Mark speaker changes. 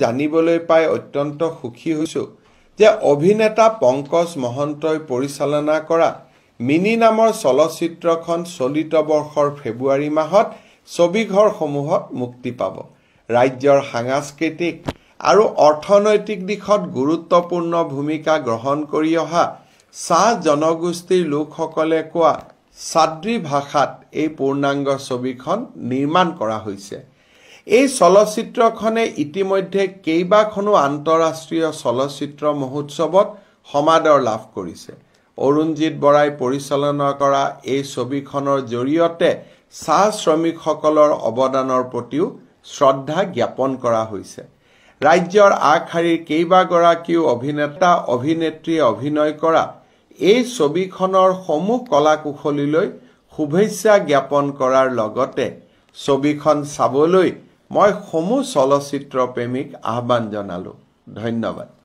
Speaker 1: জানিবলৈ পাই অত্যন্ত সুখী হৈছোঁ যে অভিনেতা পংকজ মহন্তই পৰিচালনা কৰা মিনি নামৰ চলচ্চিত্ৰখন চলিত বৰ্ষৰ ফেব্ৰুৱাৰী মাহত ছবিঘৰসমূহত মুক্তি পাব। ৰাজ্যৰ সাংস্কৃতিক আৰু অৰ্থনৈতিক দিশত গুৰুত্বপূৰ্ণ ভূমিকা গ্ৰহণ কৰি অহা চাহ জনগোষ্ঠীৰ লোকসকলে কোৱা চাদ্ৰী ভাষাত এই পূৰ্ণাংগ ছবিখন নিৰ্মাণ কৰা হৈছে। এই চলচ্চিত্ৰখনে ইতিমধ্যে কেইবাখনো আন্তঃৰাষ্ট্ৰীয় চলচ্চিত্ৰ মহোৎসৱত সমাদৰ লাভ কৰিছে। অৰুণজিৎ বৰাই পৰিচালনা কৰা এই ছবিখনৰ জৰিয়তে চাহ শ্ৰমিকসকলৰ অৱদানৰ প্ৰতিও শ্ৰদ্ধা জ্ঞাপন কৰা হৈছে। ৰাজ্যৰ আগশাৰীৰ কেইবাগৰাকীও অভিনেতা অভিনেত্ৰীয়ে অভিনয় কৰা এই ছবিখনৰ সমূহ কলা-কুশলীলৈ শুভেচ্ছা জ্ঞাপন কৰাৰ লগতে ছবিখন চাবলৈ মই সমূহ চলচ্চিত্ৰ প্ৰেমীক আহ্বান জনালোঁ। ধন্যবাদ।